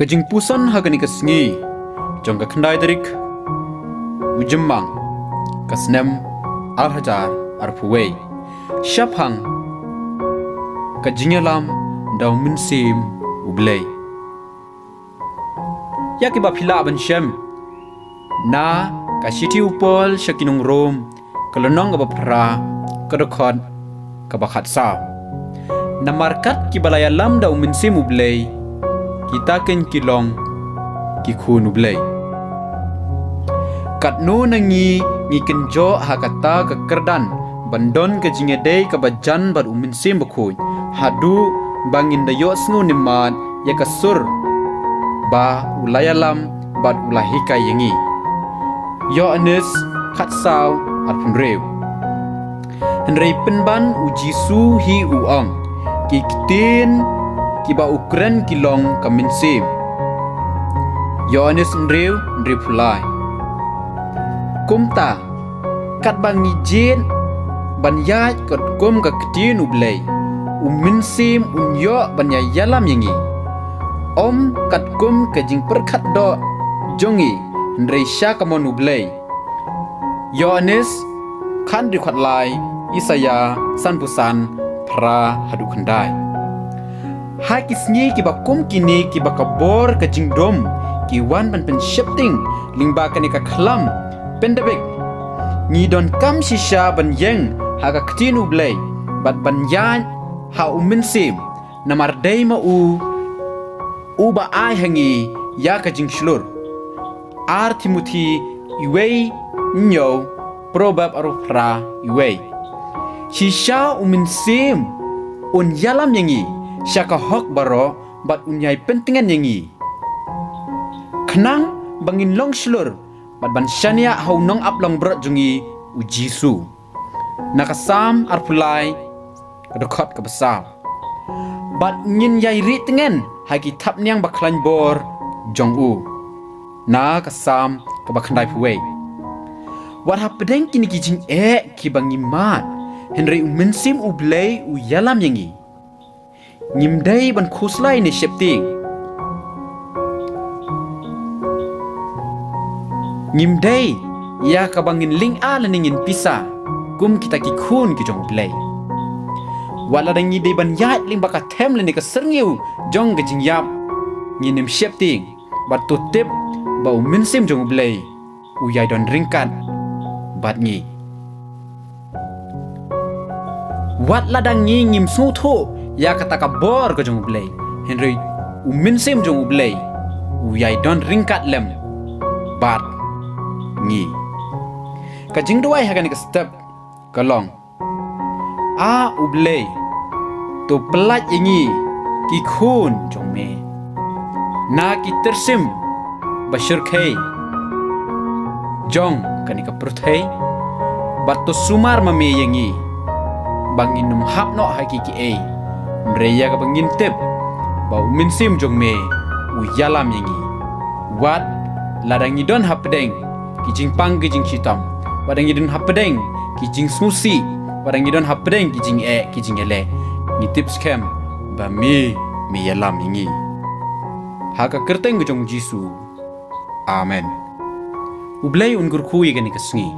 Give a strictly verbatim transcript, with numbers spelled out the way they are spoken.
Ka jingpuson ha kane ka sngi jong ka khyndai tarik u Jymmang, ka snem ar hajar arphew wei, shaphang ka jingïalam da u Mynsiem U Blei. Ïa kiba phi lah ban shem na ka shithi u Paul sha ki nong Rom, ka lynnong kaba phra, ka dkhot kaba khatsaw. Namar kat kiba la ïalam da u Mynsiem U Blei, kita kin ki long ki khun U Blei. Katno na ngi ngi kynjoh ha kata ka kyrdan ban don ka jingïadei kaba jan bad u Mynsiem Bakhuid, haduh ba ngin da ïohsngew nimat ïa ka sur ba u la ïalam bad u la hikai ïa ngi. Ïoannis khatsaw arphew hynriew. Hynrei pynban u Jisu hi u ong, ki ktien kiba u kren ki long ka mynsiem. Ïoannis hynriew, hynriewphew lai. Kumta, katba ngi jied ban ïaid katkum ka ktien U Blei, u Mynsiem un ïoh ban ïa ïalam ïa ngi, ym katkum ka jingpyrkhat doh jong ngi, hynrei sha ka mon U Blei. Ïoannis khathynriew khatlai, Isaïah sanphew san, phra haduh khyndai. Ha ki sngi kiba kum kine kiba ka bor ka jingdum ki wan ban pynsheptieng lyngba kane ka khlam pandemic, ngi donkam shisha ban ïeng ha ka ktien U Blei bad ban ïaid ha u Mynsiem, namar dei ma u uba ai ha ngi ïa ka jingshlur. Ar Timothi wei, hynñiew, Proverb arphew phra, wei. Shisha u Mynsiem un ïalam ïa ngi sha ka hok baroh bad un ïai pyntngen ïa ngi, khnang ba ngin long shlur bad ban shaniah ha u nongap langbrot jong ngi, u Jisu. Na ka Salm arphew lai, ka dkhot kaba saw. Bad ngin ïai rieh tngen ha ki thapniang ba khlaiñ bor jong u. Na ka Salm kaba khyndaiphew wei. Wat hapdeng kine ki jingeh kiba ngi mad, hynrei u Mynsiem U Blei u ïalam ïa ngi. Ngim dei ban khuslai ne sheptieng. Ngim dei ïa kaba ngin lynga lane ngin pisa kum kita ki khun ki jong U Blei. Wat lada ngi dei ban ïaid lyngba ka them lane ka syrngiew jong ka jingïap, ngin ym sheptieng, bad to tip ba u Mynsiem jong U Blei u ïai don ryngkat bad ngi. Wat lada ngi ngim sngewthuh ïa kata ka bor ka jong U Blei, hynrei u Mynsiem jong U Blei u ïai don ryngkat lem bad ngi. Ka jingduwai ha kane ka step ka long: A U Blei, to pyllait ïa ngi ki khun jong me na ki tyrsim ba shyrkhei jong kane ka pyrthei, bad to sumar ma me ïa ngi ba ngin ym hap noh ha kiei kiei, hynrei ïa kaba ngin tip ba u Mynsiem jong me u ïalam ïa ngi. Wat lada ngi don hapdeng ki jingpang ki jingshitom, wat lada ngi don hapdeng ki jingsngewsih, wat lada ngi don hapdeng ki jingeh ki jingïaleh, ngi tip skhem ba me, me ïalam ïa ngi. Ha ka kyrteng ka jong u Jisu. Amen. U Blei un kyrkhu ïa kane ka sngi.